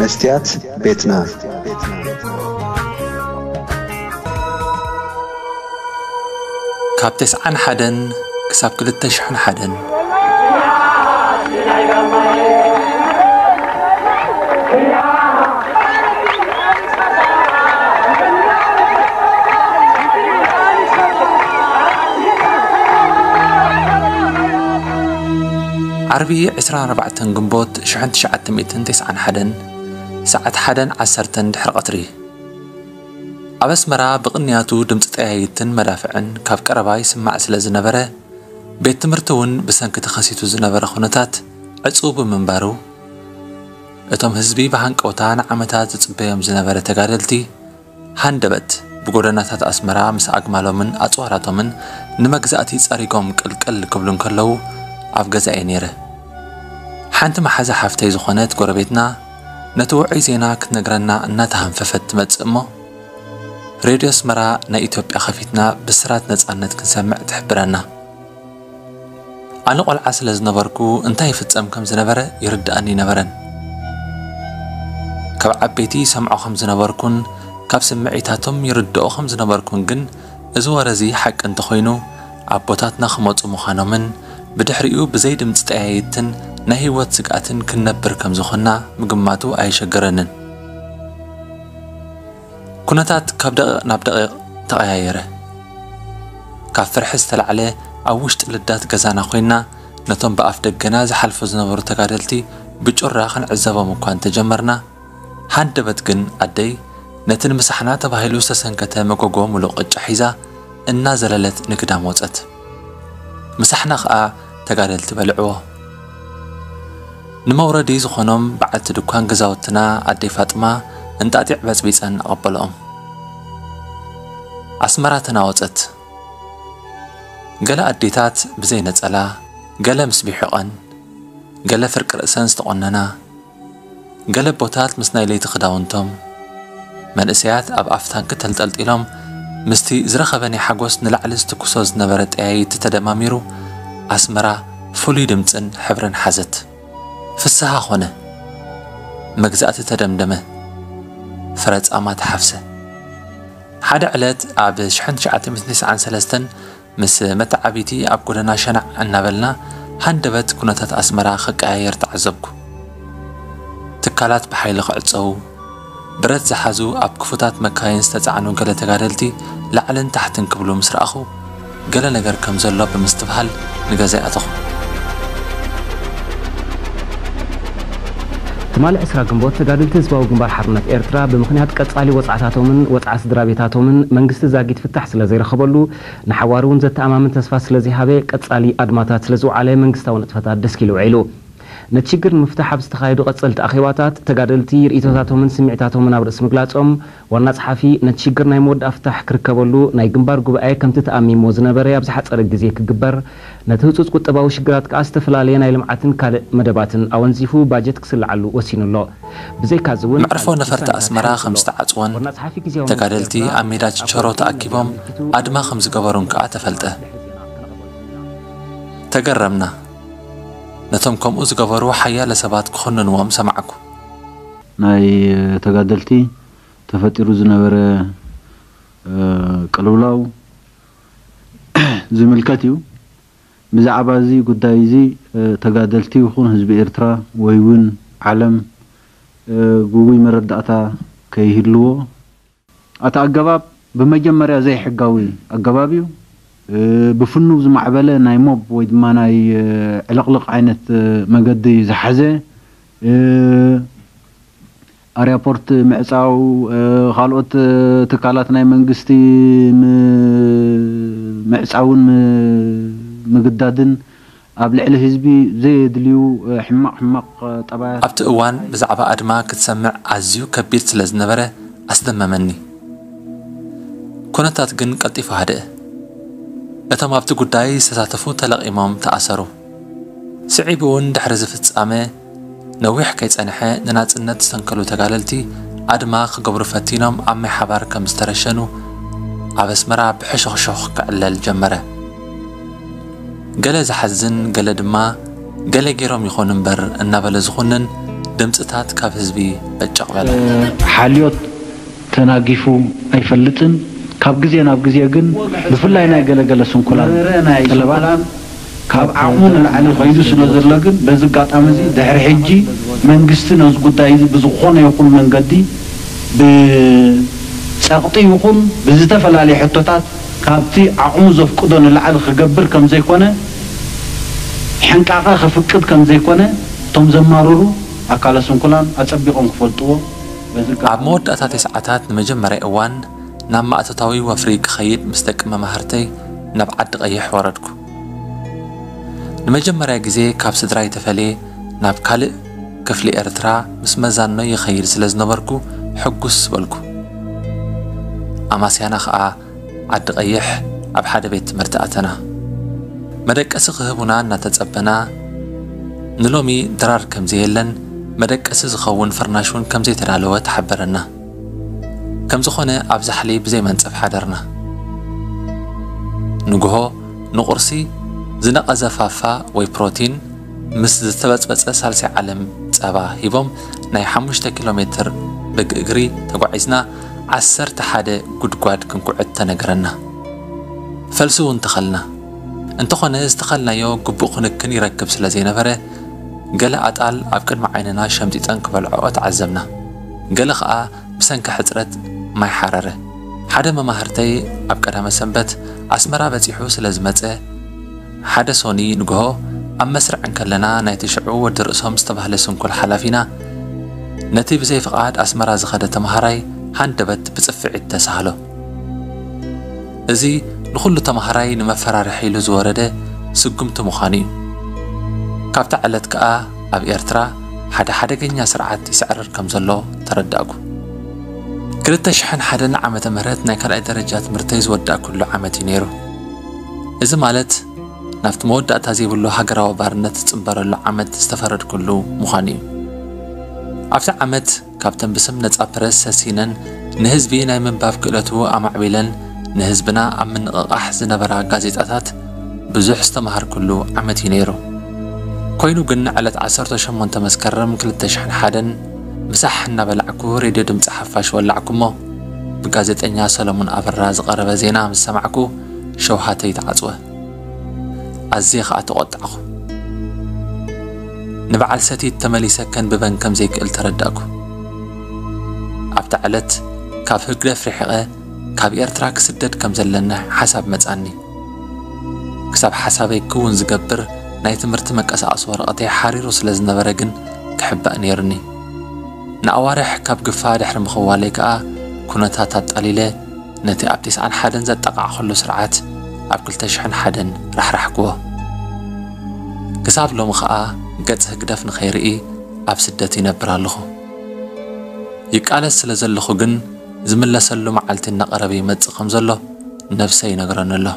መስትያት ቤትና። ካብ ተስዓን ሓደን ክሳብ ክልተ ሽሕን ሓደን። ዓርቢ ዕስራን ኣርባዕተን ግንቦት ሽሕን ትሽዓተ ሚእትን ተስዓን ሓደን ሰዓት ሓደን ዓሰርተን ድሕሪ ቀትሪ፣ ኣብ ኣስመራ ብቕንያቱ ድምፂ ጠያይትን መዳፍዕን ካብ ቀረባ ይስማዕ ስለ ዝነበረ፣ ቤት ትምህርቲ እውን ብሰንኪ ተኸሲቱ ዝነበረ ኩነታት ዕጹው ብምንባሩ፣ እቶም ህዝቢ ብሃንቀውታ ንዓመታት ዝጽበዮም ዝነበረ ተጋደልቲ ሃንደበት ብጎደናታት ኣስመራ ምስ ኣግማሎምን ኣጽዋራቶምን ንመግዛእቲ ጸሪጎም ቅልቅል ክብሉ እንከለዉ ኣብ ገዛ'የ ነይረ። ሓንቲ መሓዛ ሓፍተይ ዝኾነት ጎረቤትና ነቲ ውዑይ ዜና ክትነግረና እናተሃንፈፈት ትመጽእ እሞ፣ ሬድዮ ኣስመራ ናይ ኢትዮጵያ ከፊትና ብስራት ነጻነት ክንሰምዕ ትሕብረና። ኣነ ቆልዓ ስለ ዝነበርኩ እንታይ ይፍጸም ከም ዝነበረ ይርድኣኒ ነበረን። ካብ ዓበይቲ ይሰምዖ ከም ዝነበርኩን ካብ ስምዒታቶም ይርድኦ ከም ዝነበርኩን ግን፣ እዚ ወረ እዚ ሓቂ እንተኾይኑ ኣቦታትና ክመጹ ምዃኖምን ብድሕሪኡ ብዘይ ድምጺ ጠያይትን ናይ ህይወት ስግኣትን ክንነብር ከም ዝኾንና ምግማቱ ኣየሸገረንን። ኩነታት ካብ ደቂቕ ናብ ደቂቕ ተቐያየረ። ካብ ፍርሒ ዝተላዕለ ኣብ ውሽጢ ልዳት ገዛና ኮይና ነቶም ብኣፍ ደገና ዝሓልፉ ዝነበሩ ተጋደልቲ ብጩራ ክንዕዘቦም እኳ እንተጀመርና፣ ሃንደበት ግን ኣደይ ነቲ ንምሳሕና ተባሂሉ ዝተሰንከተ መጎጎ ምሉእ ቅጫ ሒዛ እናዘለለት ንግዳም ወጸት። ምሳሕና ኸኣ ተጋደልቲ በልዕዎ። ንመውረዲ ዝኾኖም በዓልቲ ድኳን ገዛውትና ኣደይ ፋጥማ እንጣጢዕ በጽቢጸን ኣቐበለኦም። ኣስመራ ተናወጸት። ገለ ኣዴታት ብዘይ ነጸላ፣ ገለ ምስ ቢሑቐን፣ ገለ ፍርቂ ርእሰን ዝተቖነና፣ ገለ ኣቦታት ምስ ናይ ለይቲ ክዳውንቶም፣ መንእሰያት ኣብ ኣፍ ታንኪ ተንጠልጢሎም ምስቲ ዝረኸበ ናይ ሓጎስ ንላዕሊ ዝትኩሶ ዝነበረ ጠያይቲ ተደማሚሩ ኣስመራ ፍሉይ ድምጽን ሕብርን ሓዘት። ፍስሃ ኾነ፣ መግዛእቲ ተደምደመ፣ ፍረ ጻማ ተሓፍሰ። ሓደ ዕለት ኣብ ሽሕን ትሽዓተ ሚእትን ተስዓን ሰለስተን ምስ መተዓቢቲ ኣብ ጎደና ሸናዕ እናበልና ሃንደበት ኩነታት ኣስመራ ክቀያየር ተዓዘብኩ። ትካላት ብሓይሊ ክዕጸዉ፣ ብረት ዝሓዙ ኣብ ክፉታት መካይን ዝተጻዕኑ ገለ ተጋደልቲ ላዕልን ታሕትን ክብሉ ምስ ረኣኹ፣ ገለ ነገር ከም ዘሎ ብምስትብሃል ንገዛይ ኣተኹ። ትማሊ ዕስራ ግንቦት ተጋደልቲ ህዝባዊ ግንባር ሓርነት ኤርትራ ብምኽንያት ቀጻሊ ወጽዓታቶምን ወጽዓ ስድራ ቤታቶምን መንግስቲ ዛጊት ፍታሕ ስለ ዘይረኸበሉ ንሓዋሩ እውን ዘተኣማምን ተስፋ ስለ ዘይሃበ ቀጻሊ ኣድማታት ስለ ዝውዓለ መንግስታዊ ንጥፈታት ደስኪሉ ውዒሉ። ነቲ ሽግር ንምፍታሕ ኣብ ዝተኻየዱ ቀጸልቲ ኣኼባታት ተጋደልቲ ርእይቶታቶምን ስምዒታቶምን ኣብ ርእሲ ምግላጾም ዋና ጸሓፊ ነቲ ሽግር ናይ መወዳእ ፍታሕ ክርከበሉ ናይ ግንባር ጉባኤ ከምቲ ተኣሚምዎ ዝነበረ ኣብ ዝሓጸረ ግዜ ክግበር፣ ነቲ ህጹጽ ቁጠባዊ ሽግራት ከኣ ዝተፈላለየ ናይ ልምዓትን ካልእ መደባትን ኣወንዚፉ ባጀት ክስልዓሉ ወሲኑ ኣሎ። ብዘይካዚ እውን መዕርፎ ነፈርቲ ኣስመራ ከም ዝተዓጽወን ተጋደልቲ ኣብ ሜዳ ችቸሮ ተኣኪቦም ኣድማ ከም ዝገበሩን ከኣ ተፈልጠ። ተገረምና። ነቶም ከምኡ ዝገበሩ ሓያለ ሰባት ክኹንንዎም ሰማዕኩ። ናይ ተጋደልቲ ተፈጢሩ ዝነበረ ቅልውላው ዝምልከት እዩ። ብዛዕባ እዚ ጉዳይ እዚ ተጋደልቲ ይኹን ህዝቢ ኤርትራ ወይ እውን ዓለም ግጉይ መረዳእታ ከይህልዎ፣ እቲ ኣገባብ ብመጀመርያ ዘይሕጋዊ ኣገባብ እዩ። ብፍኑው ዝማዕበለ ናይ ሞብ ወይ ድማ ናይ ዕልቕልቕ ዓይነት መገዲ ዝሓዘ፣ ኣርያፖርት ምዕጻው፣ ካልኦት ትካላት ናይ መንግስቲ ምዕጻውን ምግዳድን ኣብ ልዕሊ ህዝቢ ዘየድልዩ ሕማቕ ሕማቕ ጠባያት። ኣብቲ እዋን ብዛዕባ ኣድማ ክትሰምዕ ኣዝዩ ከቢድ ስለ ዝነበረ ኣስደመመኒ። ኩነታት ግን ቀልጢፉ ሃደአ። እቶም ኣብቲ ጉዳይ ዝተሳተፉ ተለቒሞም ተኣሰሩ። ስዒቡ እውን ድሕሪ እዚ ፍጻመ ነዊሕ ከይጸንሐ ንናጽነት ዝሰንከሉ ተጋደልቲ ኣድማ ክገብሩ ፈቲኖም ኣብ ማይ ሓባር ከም ዝተረሸኑ ኣብ ኣስመራ ብሕሹኽሹኽ ክዕለል ጀመረ። ገለ ዝሓዝን ገለ ድማ ገለ ገይሮም ይኾኑ እምበር እናበለ ዝኹንን ድምፅታት ካብ ህዝቢ በጨቕ በለ። ሓልዮት ተናጊፉ ኣይፈልጥን። ካብ ግዜ ናብ ግዜ ግን ብፍላይ ናይ ገለገለ ስንኩላን ጠለባት ካብ ዓቕሙ ንላዕሊ ከይዱ ስለ ዘሎ ግን በዚ ኣጋጣሚ እዚ ድሕሪ ሕጂ መንግስቲ ነዚ ጉዳይ እዚ ብዝኾነ ይኹን መንገዲ ብፀቕጢ ይኹን ብዝተፈላለየ ሕቶታት ካብቲ ዓቕሙ ዘፍቅዶ ንላዕሊ ክገብር ከም ዘይኮነ ሕንቃቐ ከፍቅድ ከም ዘይኮነ እቶም ዘማርሩ ኣካለ ስንኩላን ኣፀቢቖም ክፈልጥዎ በዚ ኣብ መወዳእታ ተስዓታት ንመጀመርያ እዋን ናብ ማእቶታዊ ወፍሪ ክኸይድ ምስ ደቂ መማህርተይ ናብ ዓዲ ቀይሕ ወረድኩ። ንመጀመርያ ግዜ ካብ ስድራይ ተፈልየ ናብ ካልእ ክፍሊ ኤርትራ ምስ መዛኖ ይኸይድ ስለ ዝነበርኩ ሕጉስ በልኩ። ኣማስያና ኸኣ ዓዲ ቀይሕ ኣብ ሓደ ቤት ትምህርቲ ኣተና። መደቀሲ ክህቡና እናተጸበና ንሎሚ ድራር ከም ዘየለን መደቀሲ ዝኸውን ፍርናሽ እውን ከም ዘይተዳለወ ተሓበረና። ከም ዝኾነ ኣብ ዛሕሊ ብዘይ መንጸፍ ሓደርና። ንግሆ ንቑርሲ ዝነቐዘ ፋፋ ወይ ፕሮቲን ምስ ዝተበጽበጸ ሳልሳይ ዓለም ጸባ ሂቦም ናይ ሓሙሽተ ኪሎ ሜትር ብእግሪ ተጓዒዝና ዓሰርተ ሓደ ጉድጓድ ክንኩዕት ተነገረና። ፈልሲ እውን ተኸልና። እንተኾነ ዝተኸልናዮ ግቡእ ክንክን ይረክብ ስለ ዘይነበረ ገለ ኣጣል ኣብ ቅድሚ ዓይንና ሸምጢጠን ክበልዕኦ ተዓዘብና። ገለ ኸኣ ብሰንኪ ሕጽረት ማይ ሓረረ። ሓደ መማህርተይ ኣብ ቀዳመ ሰንበት ኣስመራ በጺሑ ስለ ዝመጸ ሓደ ሶኒ ንግሆ ኣብ መስርዕ እንከለና ናይቲ ሽዑ ወዲ ርእሶም ዝተባህለ ስንኩል ሓላፊና ነቲ ብዘይ ፍቓድ ኣስመራ ዝኸደ ተምሃራይ ሃንደበት ብጽፍዒት ተሳህሎ። እዚ ንኹሉ ተምሃራይ ንመፈራርሒ ኢሉ ዝወረደ ስጉምቲ ምዃኑ እዩ። ካብታ ዕለት ከኣ ኣብ ኤርትራ ሓደ ሓደገኛ ስርዓት ይስዕርር ከም ዘሎ ተረዳእኩ። ክልተ ሽሕን ሓደን ዓመተ ምህረት ናይ ካልኣይ ደረጃ ትምህርተይ ዝወዳእኩሉ ዓመት እዩ ነይሩ። እዚ ማለት ናብቲ መወዳእታ ዘይብሉ ሃገራዊ ባርነት ዝጽንበረሉ ዓመት ዝተፈረድኩሉ ምዃኑ እዩ። ኣብቲ ዓመት ካብተን ብስም ነጻ ፕረስ ሰሲነን ንህዝቢ ናይ ምንባብ ክእለቱ ኣማዕቢለን ንህዝብና ኣብ ምንቕቓሕ ዝነበራ ጋዜጣታት ብዙሕ ዝተምሃርኩሉ ዓመት እዩ ነይሩ። ኮይኑ ግን ዕለት ዓሰርተ ሸሞንተ መስከረም ክልተ ሽሕን ሓደን ምሳሕ እናበላዕኩ ሬድዮ ድምፂ ሓፋሽ ወላዕኩ እሞ ብጋዜጠኛ ሰለሙን ኣበራ ዝቐረበ ዜና ምስ ሰማዕኩ ሸውሃተይ ተዓፅወ። ኣዝየ ኸኣ ተቖጣዕኹ። ንበዓል ሰቲት ተመሊሰ ከንብበን ከም ዘይክእል ተረዳእኩ። ኣብታ ዕለት ካብ ህግደፍ ርሒቐ ካብ ኤርትራ ክስደድ ከም ዘለኒ ሓሳብ መጻኒ። ክሳብ ሓሳበይ ክውን ዝገብር ናይ ትምህርቲ መንቀሳቐሲ ወረቐተይ ሓሪሩ ስለ ዝነበረ ግን ክሕባእ ነይሩኒ። ንኣዋርሕ ካብ ግፋ ድሕሪ ምኽዋለይ ከኣ ኩነታት ኣጣሊለ ነቲ ኣብ ተስዓን ሓደን ዘጣቓዕኹሉ ስርዓት ኣብ ክልተ ሽሕን ሓደን ራሕራሕክዎ። ክሳብ ሎሚ ኸኣ ገጽ ህግደፍ ንኸይርኢ ኣብ ስደት ይነብር ኣለኹ። ይቃለስ ስለ ዘለኹ ግን ዝምለሰሉ መዓልቲ እናቐረበ ይመጽእ ከም ዘሎ ነብሰይ ይነግረኒ ኣሎ።